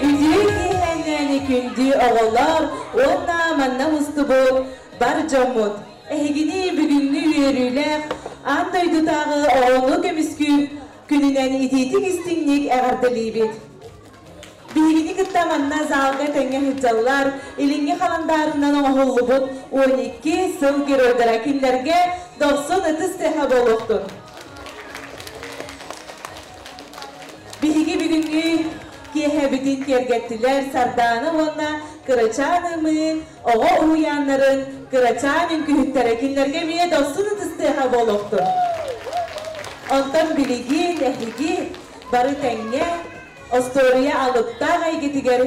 Үтүө киэһэҥҥээни күндү оҕолор уонна манна мустубут бар дьоммут! Эһигини бүгүҥҥү үөрүүлээх аан дойдутааҕы оҕону көмүскүүр күнүнэн итиитик-истиҥник эҕэрдэлиибит! Биһигини кытта манна залга тэҥҥэ сылдьаллар, илиҥҥи халандаарынан оҥоһуллубут 12 сыл геройдара кинилэргэ дохсун ытыс тыаһа буолуохтун. Биһиги бүгүҥҥү киэһэбитин киэргэттилэр Сардаана уонна Кырачаан Ымыы оҕо уһуйааннарын кырачаан үҥкүүһүттэрэ кинилэргэ эмиэ дохсун ытыс тыаһа буолуохтун. Онтон билигин эһиги бары тэҥҥэ остуоруйа алыптаах эйгэтигэр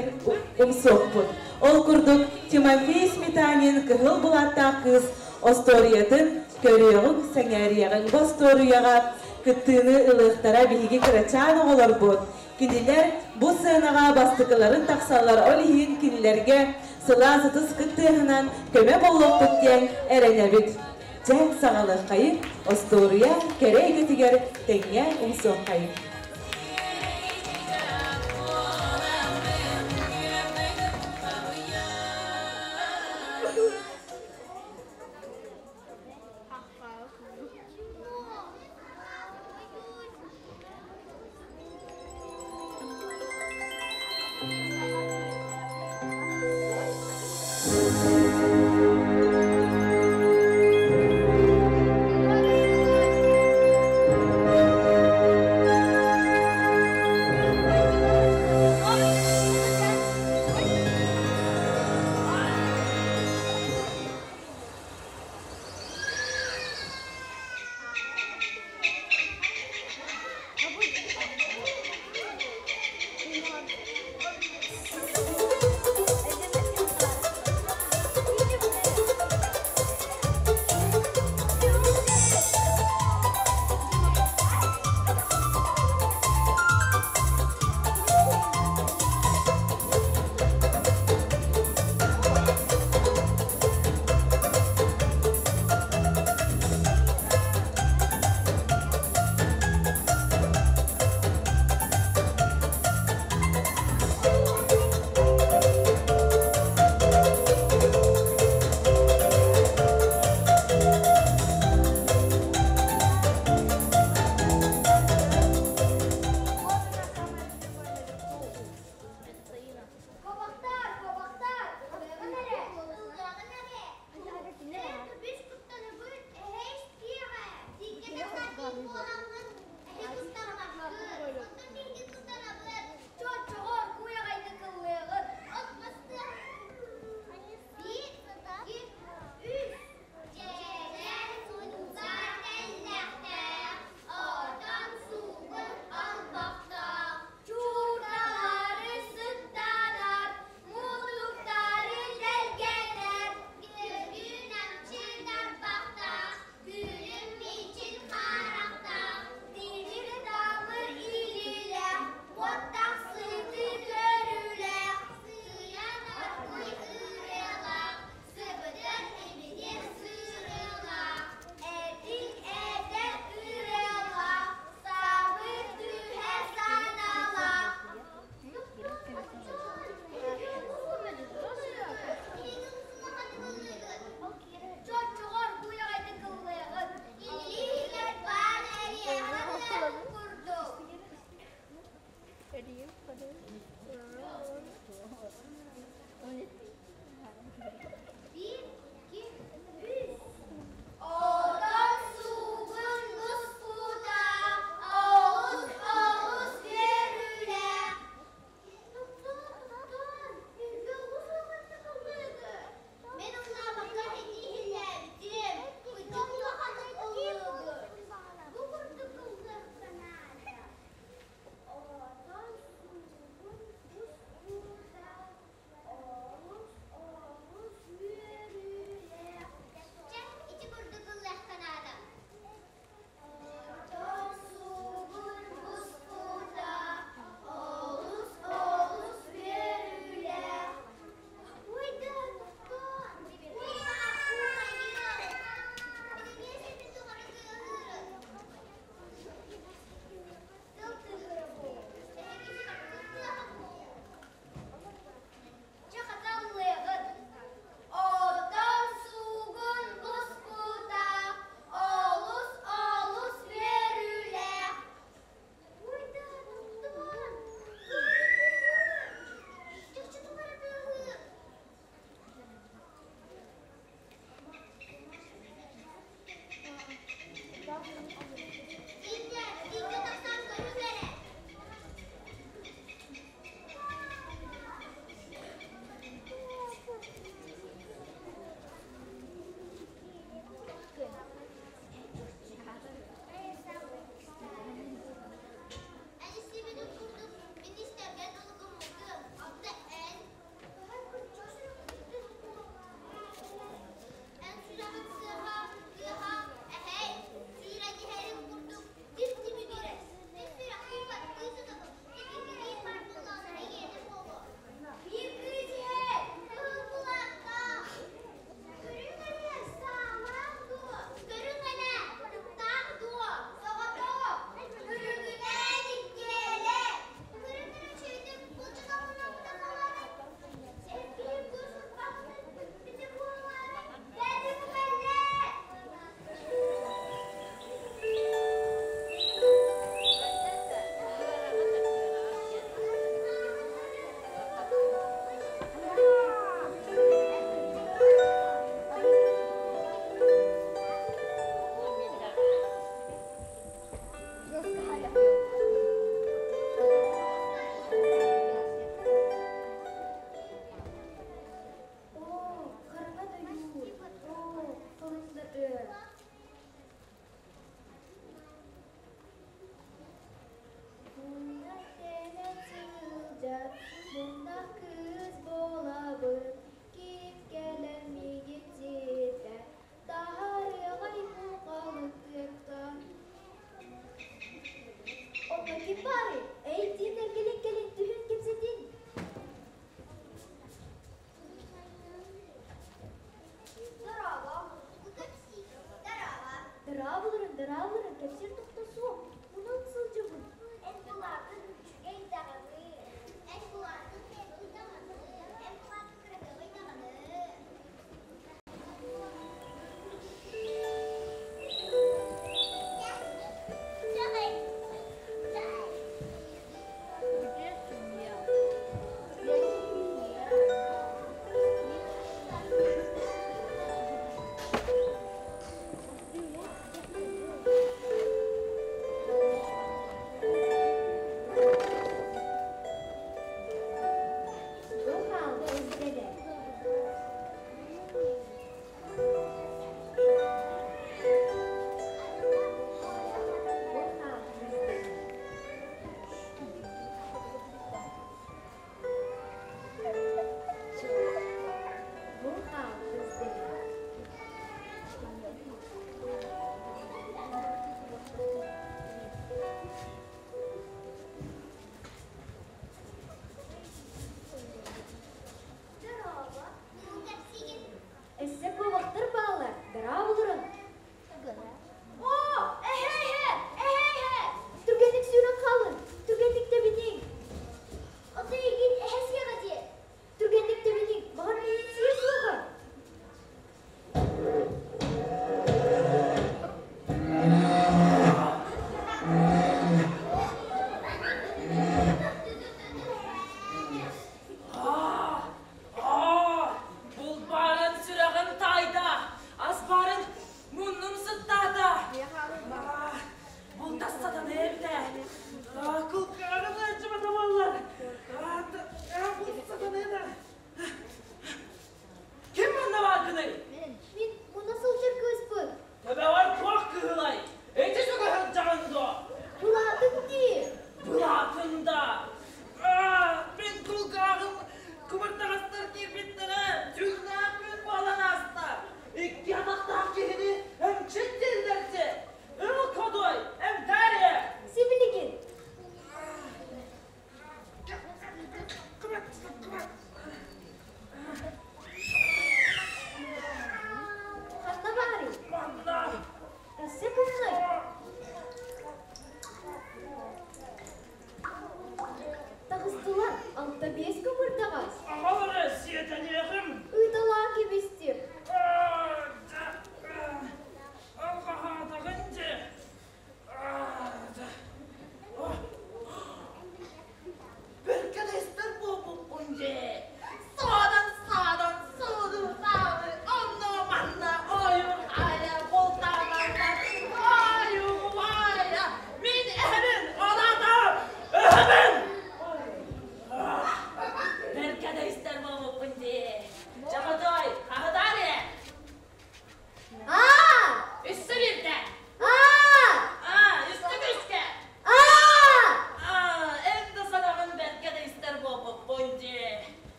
умсуохпут. Ол курдук Тимофей Сметанин «Кыһыл былааттаах кыыс» остуоруйатын көрүөҕүҥ, сэҥээриэҕиҥ. Бу остуоруйаҕа кыттыыны ылыахтара биһиги кырачаан оҕолорбут. Кинилэр бу сыанаҕа бастакыларын тахсаллар, ол иһин кинилэргэ сылаас ытыс кыттыаһынан көмө буолуохпут диэн эрэнэбит. Дьэ, саҕалыаххайыҥ, остуоруйа кэрэ эйгэтигэр тэҥҥэ умсуоххайыҥ.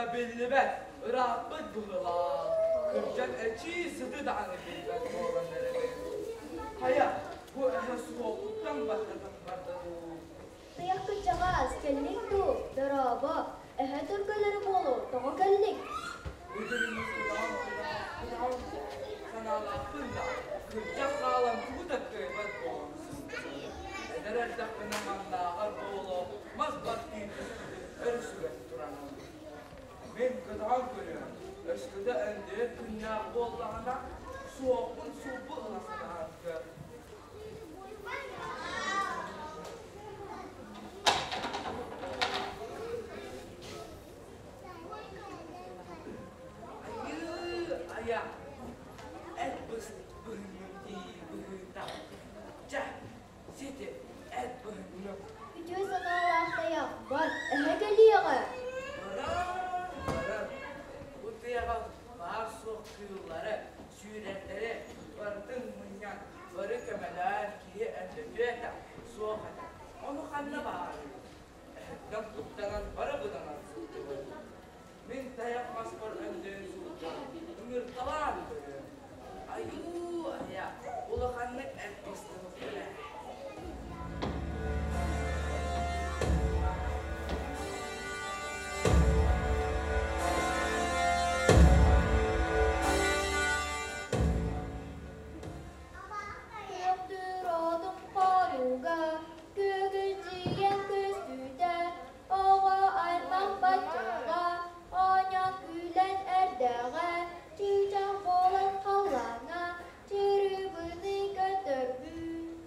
Сыта биллибэт, ырааппыт быһыылаах. Кырдьан эчии сыты даҕаны билбэт буолан эрэбин. Хайа, бу эһэ суолуттан баттатан барда дуу? Тайах кырдьаҕаас, кэллиҥ дуу? Дорообо, эһэ төргөлөрө буолуо, тоҕо кэллиҥ? Үтүрүммүт кудаҕан санаалаахпын да, кырдьан хаалан тугу да кыайбат буолан сылдьабын. Эдэр эрдэхпинэ маннааҕар буолуо мас баттыы түспүтүн өр сүгэн тураммын. Мин кытаҕан көрүөм, өскөтө өндөйөр күннээх буоллаҕына, суоппун сулбу ыла сатаһаргы. Айыы айа, эт быһынным дии быһыыта. Дьэ, сити эт быһынным. Үтүө санаалаах тайах, бар, эһэ кэлиэҕэ. Баран, баран, бу тыаҕа баар-суох кыыллары, сүүрэрдэри барытын мунньан, бары көмөлөөн киһи өндөтүө этэ, суох этэ. Ону ханна баарый? Эһэттэн куттанан бары быданан сылдьыбыт. Мин тайах маспар өндөйөн сылдьан, ыҥырталаан көрүөм. Айуу, айа, улаханнык эт быстыбыппын ээ. Күөхтүүр отум хонууга, күөгүлдьүйэн көстүүтэ, оҕо аймах баччаҕа, оонньоон күлэн эрдэҕэ, чыычаах буолан халлааҥҥа, чырыбыны көтөрбүт.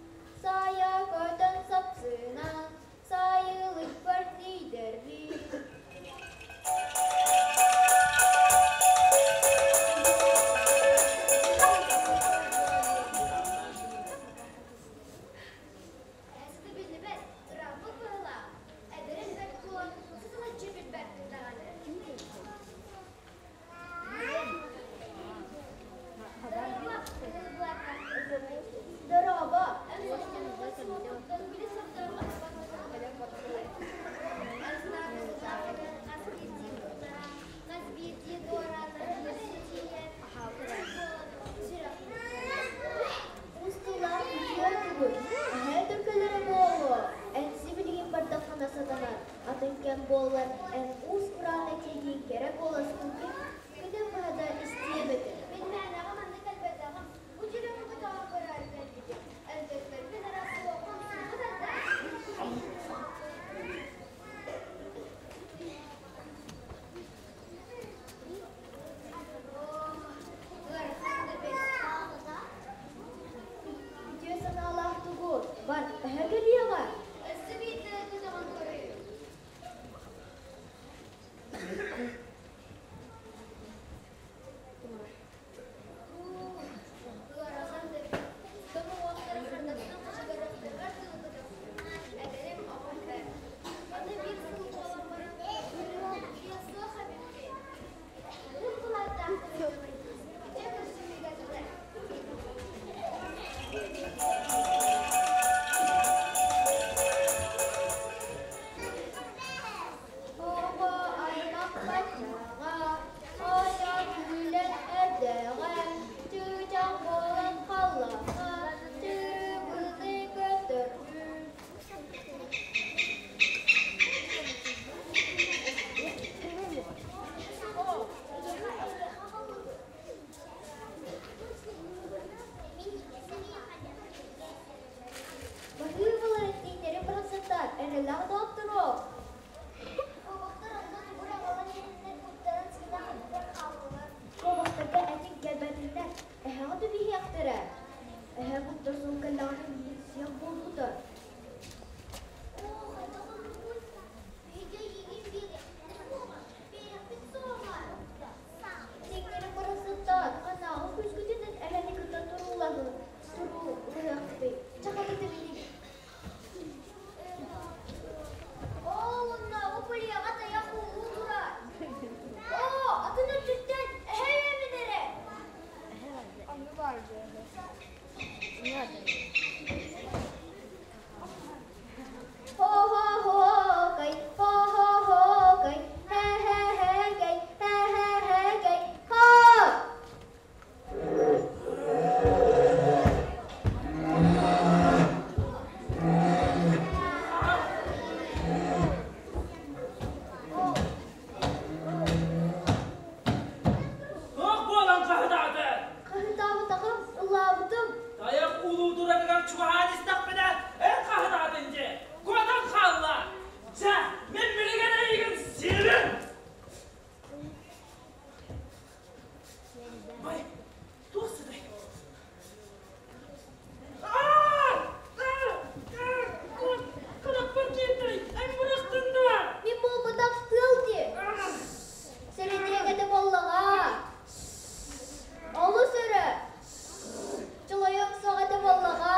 Сайа көтөн сапсынан, сайылыкпар тиийдэрбит. Эһэ биллибэт, ырааппыт быһыылаах. Эдэрин бэрт буолан, сытылыччы билбэппин даҕаны. Дорообо! Устулаах үтүө тугуй? Эһээ төлкөлөрө буолуо. Эн сибилигин бардаххына сатанар. Атын кэм буоллар, эн уус-уран этиигин кэрэ куоласкын күнү быһа да истиэм этэ. Мин мээнэҕэ манна кэлбэтэҕим. Бу дьүрүһү көтөҕөн көрөөрү кэлбитим. Өлбөттөрбүн эрэ суоҕун субу тардааччы. Ыарахан да бэрт. Үтүө санаалаах тугу? Бар, эһэ кэлиэҕэ. Өссө биирдэ көтөҕөн көрүүй. Ыарахан да бэрт. Тоҥ уҥуохтара хардаттан хачыгырыахтарыгар дылы көтөхтүм. Эдэрим оҕом бэрт. Аны биир сыл буолан баран, суох эбиппин. Уһун кылааттаахтар этибит. Дьэ көрсүһүүгэ дылы. Оҕо аймах баччаҕа, оонньоон күлэн эрдэҕэ, чыычаах буолан халлааҥҥа, чырыбыны көтөрбүт. Баһыыбалар этииннэри бырахсаттар, эрэллээх доҕотторо. Куобахтарга этиҥ кэлбэтиннэр, эһэҕэ түбэһиэхтэрэ. Эһэ куттар суол кэллэҕинэ миигин сиэх буолбута. Этиҥнэри бырахсаттар, ханнааҕы күүскүтүнэн эһэни кытта туруулаһын, туруулаһыахпытый? Чахата тэбиниҥ. чугаһаан истэхпинэ, эн хаһытаатын дии, куотан хаалла. Дьэ, мин билигин эйигин сиирим! Бай, туох сытай? Кынаппар киирдэй, эн бырахтын да! Мин буолбатах тыал дии. Сэрэниэҥ этэ буоллаҕа. Олус өрө. Чолойуоҥ суох этэ буоллаҕа.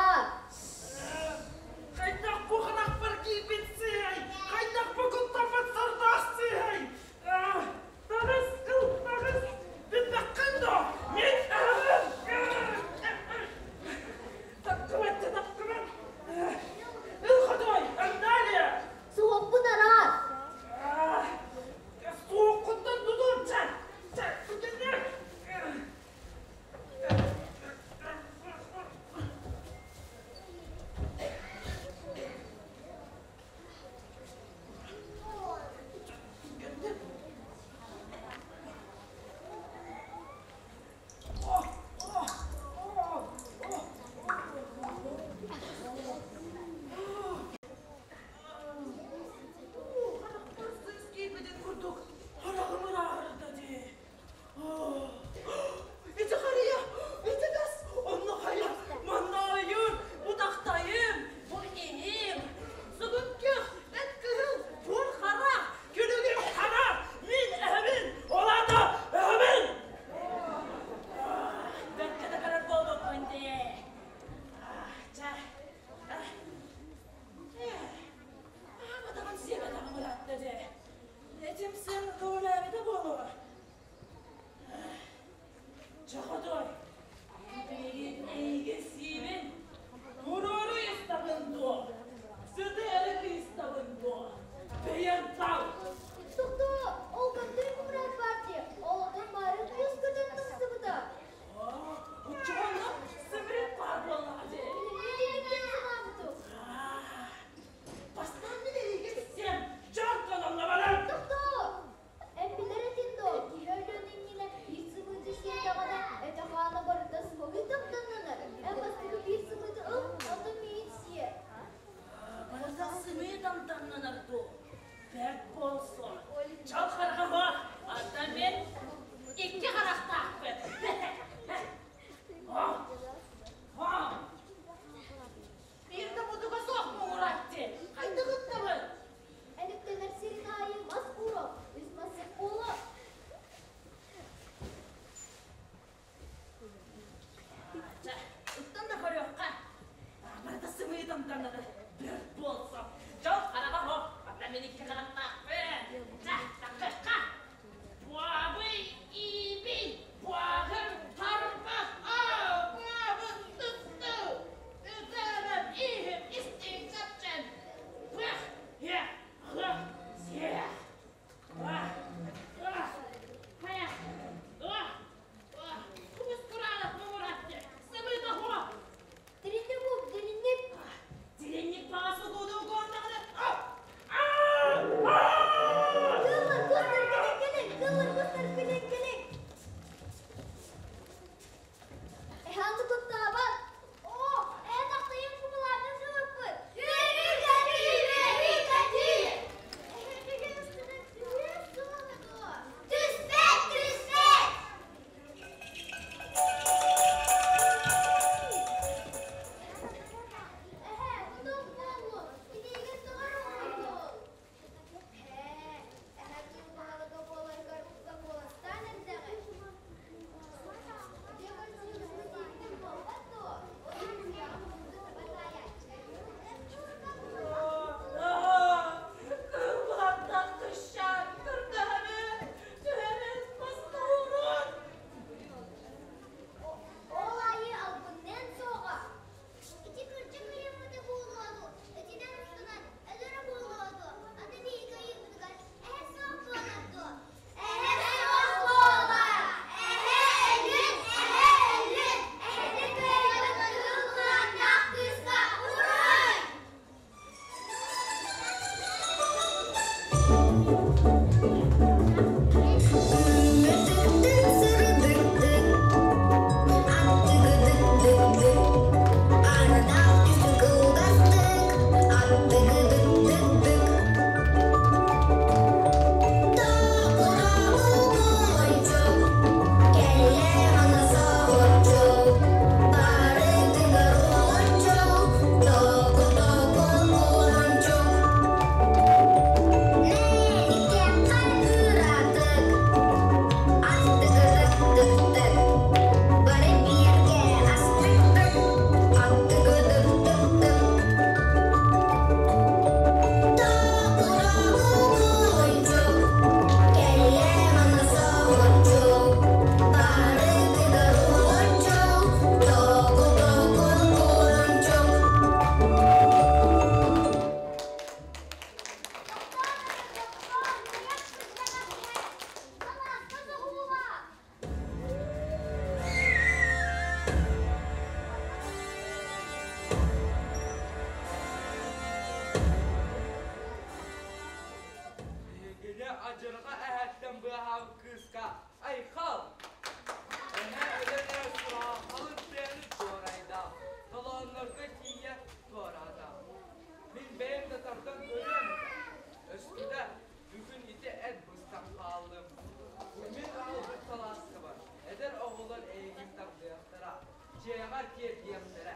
Диэхтэрэ.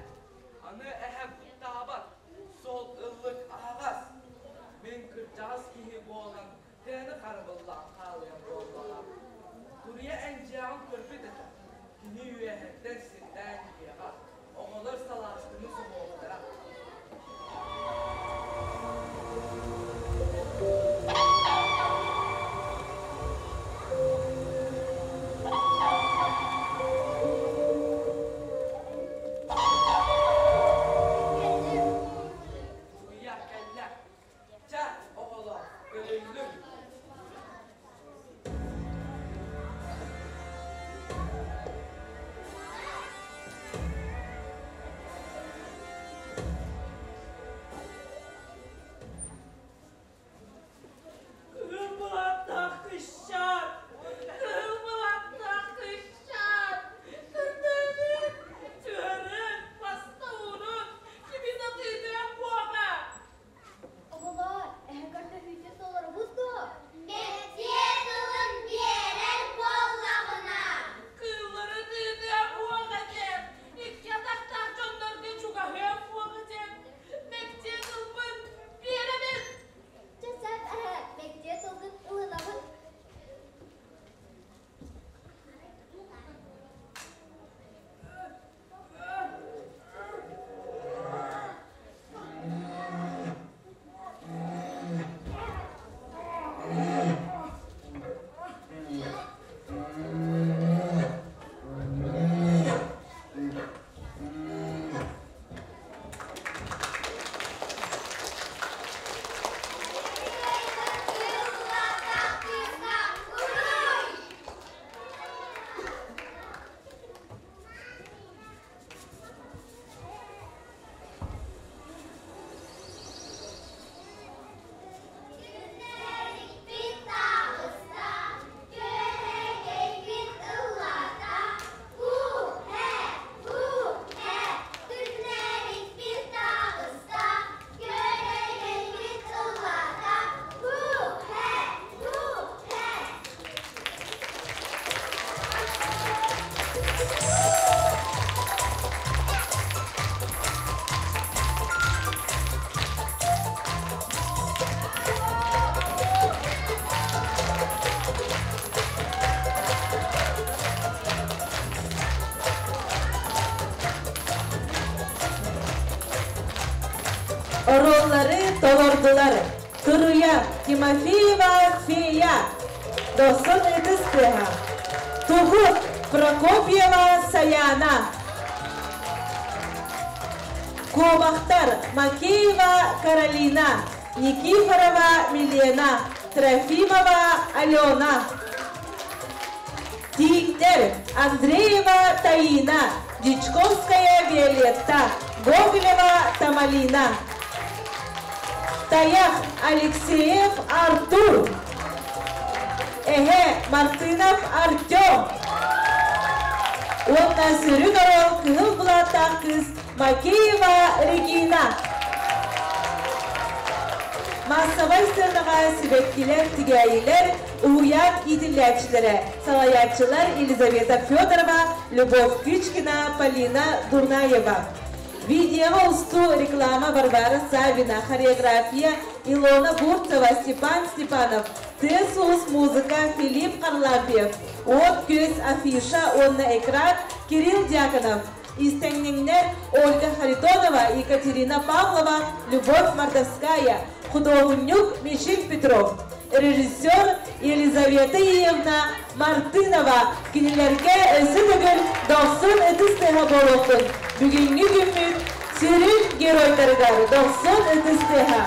Аны эһэ куттаабат, суол ыллык аһаҕас. Мин кырдьаҕас киһи буолан тыаны харабыллаан хаалыам буоллаҕа. Туруйа эндьиэҕин көрбүт этэ. Кини үөһэттэн сирдээн иһиэҕэ, оҕолор салаастыҥы соһуохтара. Туруйа кэллэ. Чэ, оҕолоор, көлүллүҥ. Кыһыл былааттаах кыысчаан, кыһыл былааттаах кыысчаан, кырдыыбын, түһэрин, бастауурун, кими да тыытыам буола. Оҕолоор, эһэ көрдөһүүтүн толоробут дуо? Мэктиэ тылын биэрэр буоллаҕына. Кыыллары тыытыам буола диэн, икки атахтаах дьоннорго чугаһыам буола диэн, мэктиэ тылбын биэрэбин. Чэ сөп эһэ, мэктиэ тылгын ылынабын. Күннэрикпит таҕыста, күөрэгэйбит ыллаата, У-һэ, у-һэ, күннэрикпит таҕыста, күөрэгэйбит ыллаата, У-һэ, у-һэ. Оруоллары толордулар Туруйа Тимофеева Фея, Досун ытыс тыаһа, Тугут Прокопьева Саяна, Куобахтар Макеева Каролина, Никифорова Милена, Трофимова Алена, Тииктэр Андреева Таина, Дьячковская Виолетта, Гоголева Тамалина, Таях Алексеев Артур, Эһэ Мартынов Артем уонна сүрүн оруол кыһыл былааттаах кыыс Макеева Регина. Маассабай сыанаҕа сибэккилэр, тигээйилэр, уһуйаан иитиллээччилэрэ, салайааччылар Елизавета Федорова, Любовь Кычкина, Полина Дурнаева. Видеоҕа устуу реклама Варвара Савина, хореография Илона Бурцева, Степан Степанов, тыас-уус музыка Филипп Харлампьев, уот-күөс афиша уонна экран Кирилл Дьяконов, иистэнньэҥнэр Ольга Харитонова, Екатерина Павлова, Любовь Мордовская, худуоһунньук Мишин Петров, режиссер Елизавета Иевна Мартынова кинилэргэ өссө төгүл дохсун ытыс тыаһа буолуохтун. Бүгүҥҥү күммүт сүрүн геройдарыгар дохсун ытыс тыаһа.